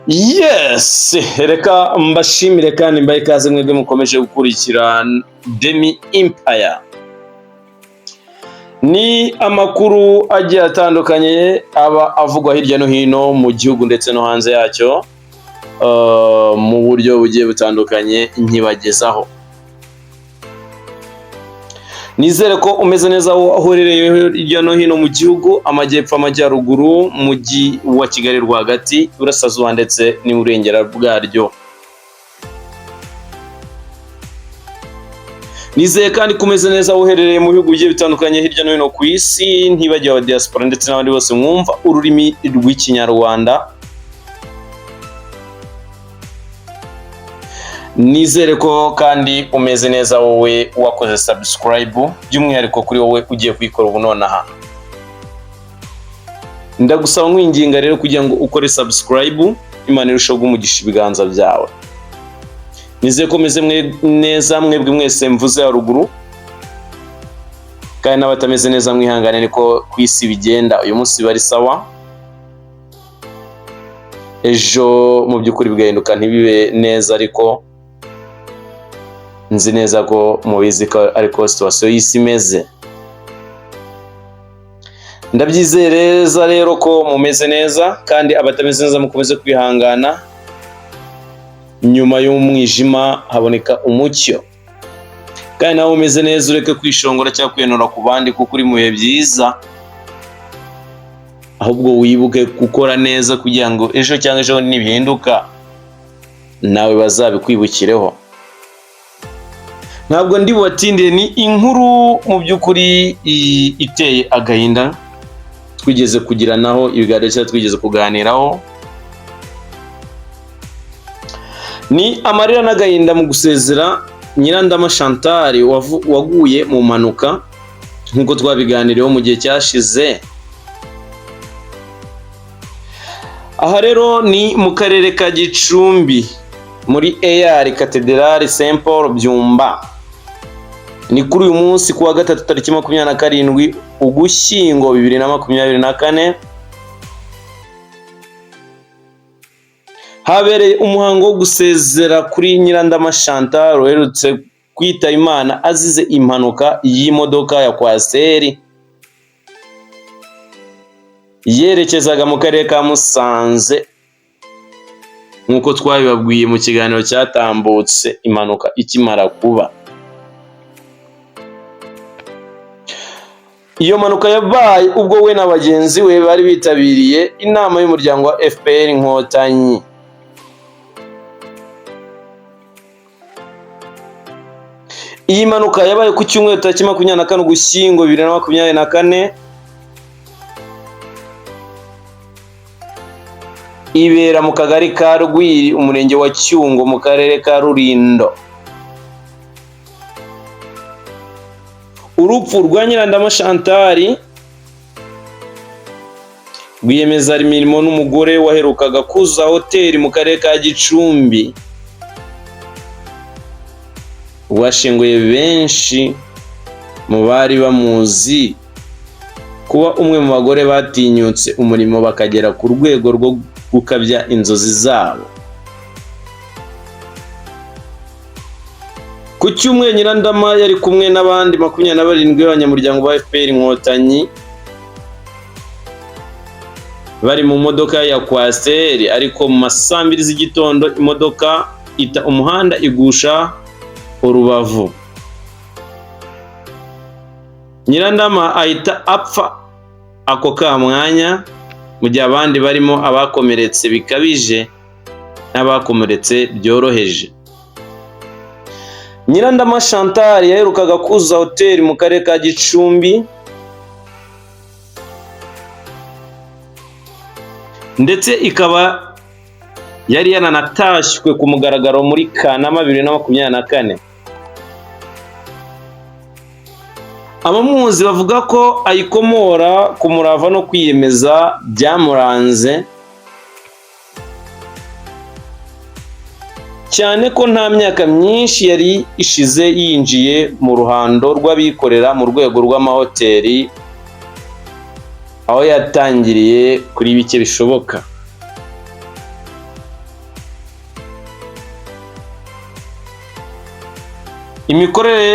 Yes, reka mbashimire kandi mbahe ikaze mwebwe mukomeje gukurikira Demi Empire. Ni amakuru agiye atandukanye aba avugwa hirya no hino mu gihugu ndetse no hanze yacyo, mu buryo bugiye butandukanye nkibagezaho. Nizere ko umeze neza aho uherereye hirya no hino mu gihugu, amajyepfo, amajyaruguru, mujyi wa Kigali rwagati, iburasirazuba ndetse n'iburengera bwaryo. Nizeye kandi ko umeze neza aho uherereye mu bihugu bigiye bitandukanye hirya no hino ku isi, ntibagiwe aba diaspora ndetse n'abandi bose mwumva ururimi rw'Ikinyarwanda. Nizere ko kandi umeze neza wowe wakoze subscribe, by'umwihariko kuri wowe ugiye kuyikora ubu nonaha. Ndagusaba nkwinginga rero kugira ngo ukore subscribe, Imana irusheho guha ibiganza byawe. Nizeye ko meze neza mwebwe mwese mvuze haruguru, kandi n'abatameze neza mwihangane, niko ku isi bigenda. Uyu munsi bari sawa, ejo mu by'ukuri bigahinduka ntibibe neza, ariko nzi neza ko mubizi ko ariko situation y'isi imeze. Ndabyizereza rero ko mumeze neza, kandi abatameze neza mukomeze kwihangana. Nyuma y'umwijima haboneka umucyo. Kandi nawe umeze neza ureke kwishongora cyangwa kwiyenura ku bandi kuko uri mu bihe byiza, ahubwo wibuke gukora neza kugira ngo ejo cyangwa ejo nibihinduka nawe bazabikwibukireho. Ntabwo ndi bubatindire, ni inkuru mu by'ukuri iteye agahinda twigeze kugiranaho ibiganiro cyangwa twigeze kuganiraho. Ni amarira n'agahinda mu gusezera Nyirandama Chantal waguye mu mpanuka nk'uko twabiganiriyeho mu gihe cyashize. Aha rero ni mu karere ka Gicumbi muri EAR Cathedral Saint Paul Byumba. Ni kuri uyu munsi kuwa gatatu tariki 27 Ugushyingo 2024, habereye umuhango wo gusezera kuri Nyirandama Chantal uherutse kwitaba Imana azize impanuka y'imodoka ya Coaster yerekezaga mu karere ka Musanze, nk'uko twabibabwiye mu kiganiro cyatambutse impanuka ikimara kuba. Iyo mpanuka yabaye ubwo we na bagenzi we bari bitabiriye inama y'umuryango wa FPR Inkotanyi. Iyi mpanuka yabaye ku cyumweru tariki 24 Ugushyingo 2024, ibera mu kagari ka Rwiri, umurenge wa Cyungo, mu karere ka Rulindo. Urupfu rwa Nyirandama Chantal, rwiyemezamirimo n'umugore waherukaga kuzuza hoteli mu karere ka Gicumbi, rwashenguye benshi mu bari bamuzi kuba umwe mu bagore batinyutse umurimo bakagera ku rwego rwo gukabya inzozi zabo. Ku cyumweru Nyirandama yari kumwe n'abandi 27 b'abanyamuryango ba FPR Inkotanyi bari mu modoka ya Coaster, ariko mu ma saa mbiri z'igitondo imodoka ita umuhanda igusha urubavu. Nyirandama ahita apfa ako kamwanya, mu gihe abandi barimo abakomeretse bikabije n'abakomeretse byoroheje. Nyirandama Chantal yaherukaga kuzuza hoteli mu karere ka Gicumbi, ndetse ikaba yari yananatashywe ku mugaragaro muri Kanama 2024. Abamuzi bavuga ko ayikomora ku murava no kwiyemeza byamuranze, cyane ko nta myaka myinshi yari ishize yinjiye mu ruhando rw'abikorera mu rwego rw'amahoteli, aho yatangiriye kuri bike bishoboka. Imikorere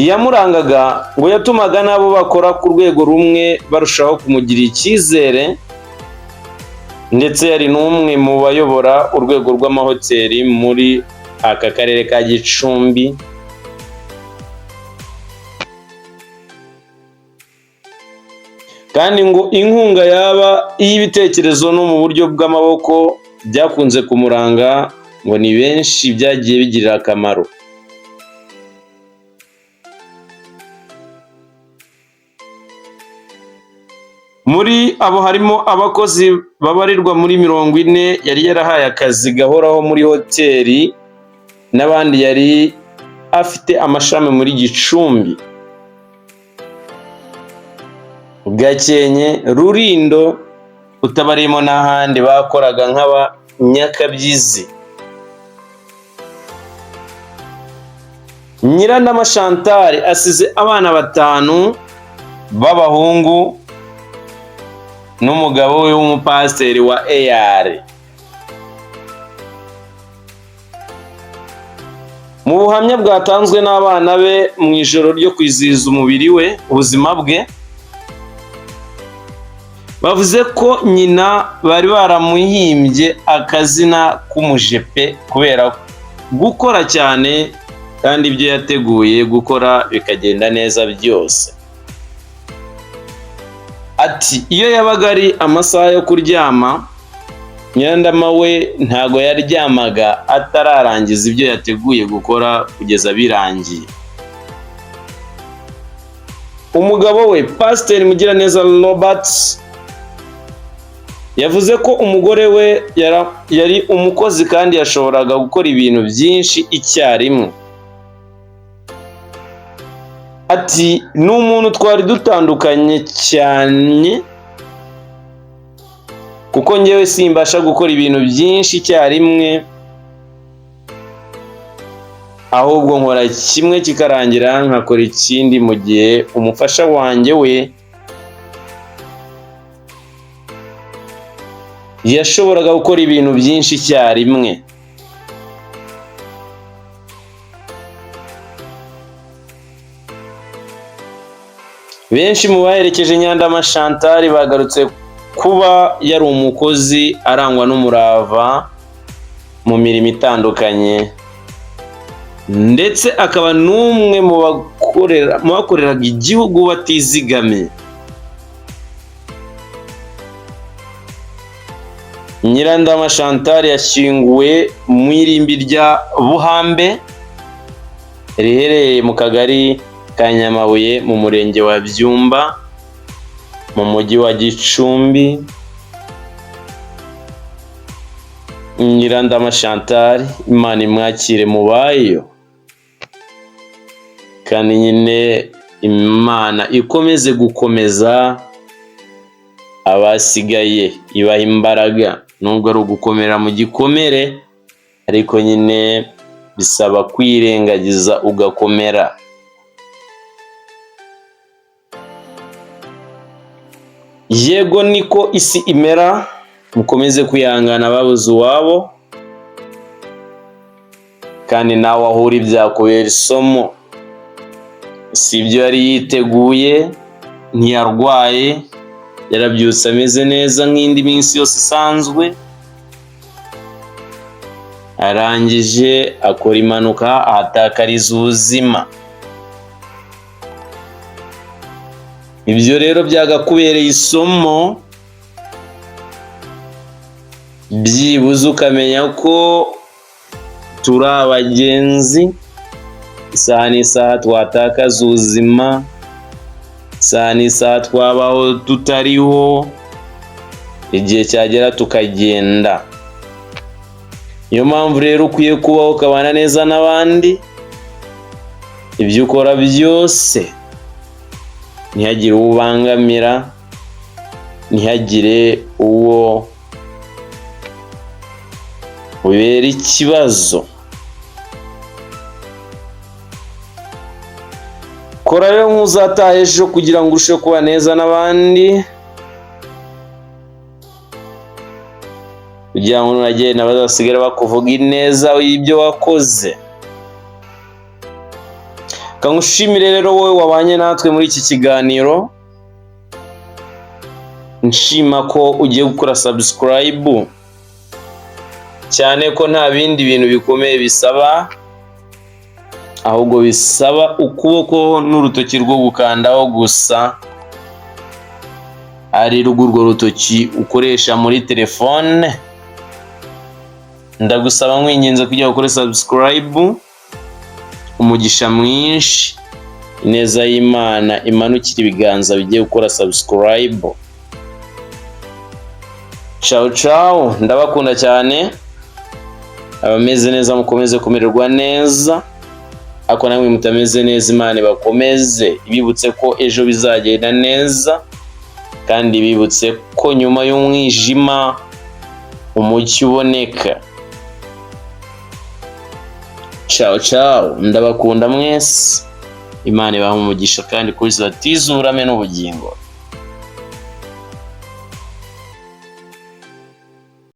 yamurangaga ngo yatumaga n'abo bakora ku rwego rumwe barushaho kumugirira icyizere, ndetse yari n'umwe mu bayobora urwego rw'amahoteli muri aka karere ka Gicumbi. Kandi ngo inkunga yaba iy'ibitekerezo no mu buryo bw'amaboko byakunze kumuranga, ngo ni benshi byagiye bigirira akamaro. Muri abo harimo abakozi babarirwa muri 40 yari yarahaye akazi gahoraho muri hoteli, n'abandi yari afite amashami muri Gicumbi, Gakenke, Rulindo, utabariyemo n'ahandi bakoraga nk'abanyakabyizi. Nyirandama Chantal asize abana 5 b'abahungu n'umugabo we w'umupasiteri wa EAR. Mu buhamya bwatanzwe n'abana be mu ijoro ryo kwizihiza umubiri we, ubuzima bwe, bavuze ko nyina bari baramuhimbye akazina k'umujepe kubera gukora cyane kandi ibyo yateguye gukora bikagenda neza byose. Ati iyo yabaga ari amasaha yo kuryama, Nyirandama we ntago yaryamaga atararangiza ibyo yateguye gukora kugeza birangiye. Umugabo we Pasiteri Mugiraneza Robert yavuze ko umugore we yari umukozi kandi yashoboraga gukora ibintu byinshi icyarimwe. Ati ni umuntu twari dutandukanye cyane, kuko njyewe simbasha gukora ibintu byinshi icyarimwe, ahubwo nkora kimwe kikarangira nkakora ikindi, mu gihe umufasha wanjye we yashoboraga gukora ibintu byinshi icyarimwe. Benshi mu baherekeje Nyirandama Chantal bagarutse kuba yari umukozi arangwa n'umurava mu mirimo itandukanye, ndetse akaba n'umwe mu bakoreraga igihugu batizigamye. Nyirandama Chantal yashyinguwe mu irimbi rya Buhambe riherereye mu kagari ka Nyamabuye mu murenge wa Byumba mu mujyi wa Gicumbi. Nyirandama Chantal, Imana imwakire mu bayo, kandi nyine Imana ikomeze gukomeza abasigaye, ibaha imbaraga, nubwo ari ugukomera mu gikomere, ariko nyine bisaba kwirengagiza ugakomera. Yego niko isi imera, mukomeze kwihangana babuze uwabo, kandi nawe aho uri byakubera isomo. Si ibyo yari yiteguye, ntiyarwaye, yarabyutse ameze neza nk'indi minsi yose isanzwe, arangije akora impanuka ahatakariza ubuzima. Ibyo rero byagakubereye isomo, byibuze ukamenya ko turi abagenzi, isaha n'isaha twatakaza ubuzima, isaha n'isaha twabaho tutariho, igihe cyagera tukagenda. Niyo mpamvu rero ukwiye kubaho ukabana neza n'abandi, ibyo ukora byose ntihagire uwo ubangamira, ntihagire uwo ubera ikibazo. Kora rero nk'uzataha ejo kugira ngo urusheho kuba neza n'abandi, kugira ngo nuragenda bazasigare bakuvuga ineza y'ibyo wakoze. Kangushimire rero wowe wabanye natwe muri iki kiganiro, nshima ko ugiye gukora subscribe, cyane ko nta bindi bintu bikomeye bisaba, ahubwo bisaba ukuboko n'urutoki rwo gukandaho gusa, ari rwo rutoki ukoresha muri telefone. Ndagusaba nkwinginze kugira ngo ukore subscribe. Umugisha mwinshi, ineza y'Imana imanukira ibiganza bigiye gukora subscribe. Ciao ciao, ndabakunda cyane. Abameze neza mukomeze kumererwa neza, ariko namwe mutameze neza, Imana ibakomeze, ibibutse ko ejo bizagenda neza, kandi bibutse ko nyuma y'umwijima umucyo uboneka. Ciao ciao, ndabakunda mwese. Imana ibahe umugisha kandi kuri batize uburame n'ubugingo.